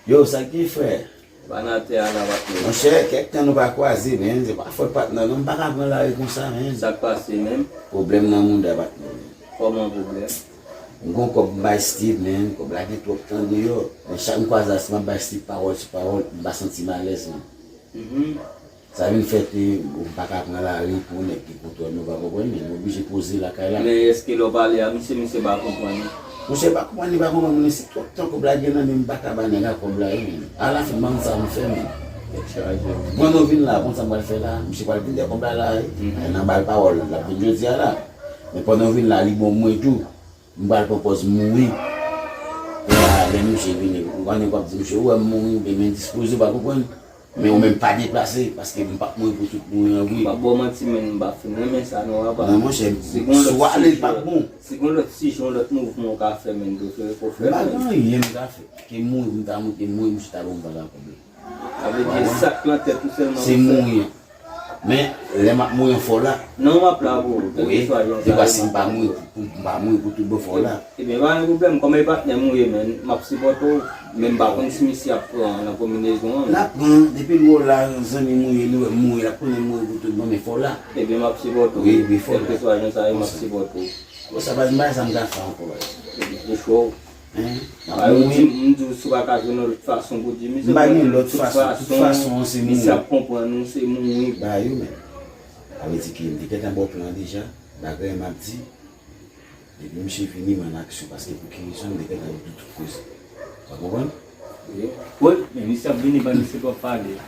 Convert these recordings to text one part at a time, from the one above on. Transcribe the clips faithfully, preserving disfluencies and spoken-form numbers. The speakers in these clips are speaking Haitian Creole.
Yo, sa k gen, frè? Banatè a la, patnè. Monchè, kèk tan nou pa kwaze, men. Se pa fòt patnè, non. M pa ka pran lari konsa, men. Sa k pase menm? Pwoblèm nan mouda, patnè. Kòman pwoblèm? M gon kòb m bay Steve, men. Kòb la gen twòp tan deyò. Men chak m kwaze a, si m ap bay Steve pawòl sou pawòl, m pa santi m alèz, men. Mhm. Sa vin fè ke m pa ka pran lari pou nèg ki kontwòl mwen, pa konprann, men m oblije poze lakay la. Men èske lè w pale a misye, misye pa konprann ou? Monchè, pa konprann, li pa konprann mwen, se twòp tan kòb la gen nan men m, m pa ka ba nèg la kòb la, wi, men. Alafen, m pa konn sa m fè, men. Tèt chaje, wi. Pandan w vin la, konn sa m pral fè la, misye pral vin dèyè kòb la la, wi. Mhm. Nan ba l pawòl, l ap vin jodi a la. Men pandan w vin la, li bon mwen tou. M pral pran pòz mouri. Kounye a, lè misye vini, ou pa nèg w ap di misye, ou wè m mouri, oubyen men dispoze, ou pa konprann? Men ou menm pa deplase, paske m p ap mouri pou tout mouri an vre. M p ap ba w manti, men m pa fin renmen sa non, apa. Non, monchè, si w ale, l p ap bon. Si gon lòt sijè, yon lòt mouvman w ka fè, men m prefere ke w fè l. M pa gen anyen m ka fè. Ke mouri, m ta mouri, ke mouri, misye ta ban m vagabon. Sa vle di, sa k nan tèt ou sèlman pou fè. Se mouri an. Men, lè m ap mouri an fò la. Non, m ap la pou ou, kèlkeswa jan sa ye. Wi, depi si m pa mouri, pou m pa mouri pou tout bon fò la. Ebyen, pa gen pwoblèm, kòman e patnè m ou ye, men, m ap sipòte w, men m pa konn si misye ap pran nan konbinezon an, men. L ap pran, depi l wè w la, zanmi m ou ye, li wè m mouri, l ap konnen m mouri pou tout bon, men fò la. Ebyen, m ap sipòte w. Wi, wi, fò la. Kèlkeswa jan sa ye, m ap sipòte w. Bon, sa baz, m pa wè sa m ka fè ankò, baz. Ebyen, se chwa w. Hein? Ba yo di, m di w, si w pa ka jwenn yon lòt fason pou di misye, m pa gen lòt fason. Tout fason, se mouri. Misye ap konprann ou, se mouri. Ba yo, men. Sa vle di ke m te gentan ba w plan an deja. Bagay m ap di, depi misye vini, m an aksyon, paske pou ki rezon, m te gentan di tout koze. Ou konprann? Wi. Wi, men misye ap vini, ban misye twòp pale.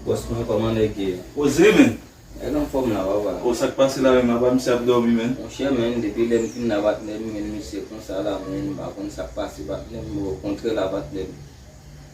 Bòs mwen, kòman nèg ye? Poze, men. Nèg anfòm la, papa. O, sa k pase la menm, apa misye ap dòmi, men? Monchè, men, depi lè m fin la, patnè m, men misye konsa la, men, m pa konn sa k pase, patnè m, okontrè la, patnè m.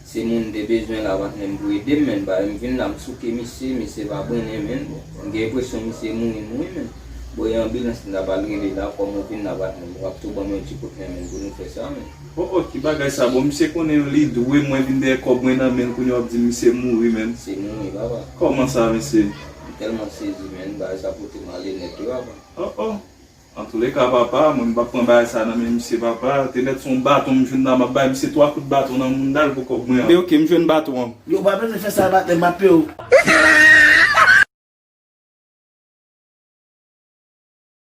Se moun m te bezwen la, patnè m, pou ede m, men, bagay m vin la, m souke misye, misye pa brennen, men, bon, m gen enpresyon misye mouri, mouri, men. Bon, e anbilans m ta pral rele la, kòm ou vin la, patnè m, w ap tou ban mwen yon ti kout men, men, pou nou fè sa, men. O, o, ki bagay sa? Bon, misye konnen li dwe mwen vin dèyè kòb mwen nan men l, kounye a w ap di m misye mouri, men. Se mouri, papa. Kòman sa, mesye? M tèlman sezi, men, bagay sa pote m ale nèt, wi, papa. O, o. Antouleka, papa, mwen m p ap pran bagay sa nan men misye, papa. Te mèt se yon baton m jwenn la, m ap bay misye twa kout baton nan mounda l pou kòb mwen an. Ebyen, oke, m jwenn baton an. Yo, pa bezwen fè sa, patnè m, m ap peye w.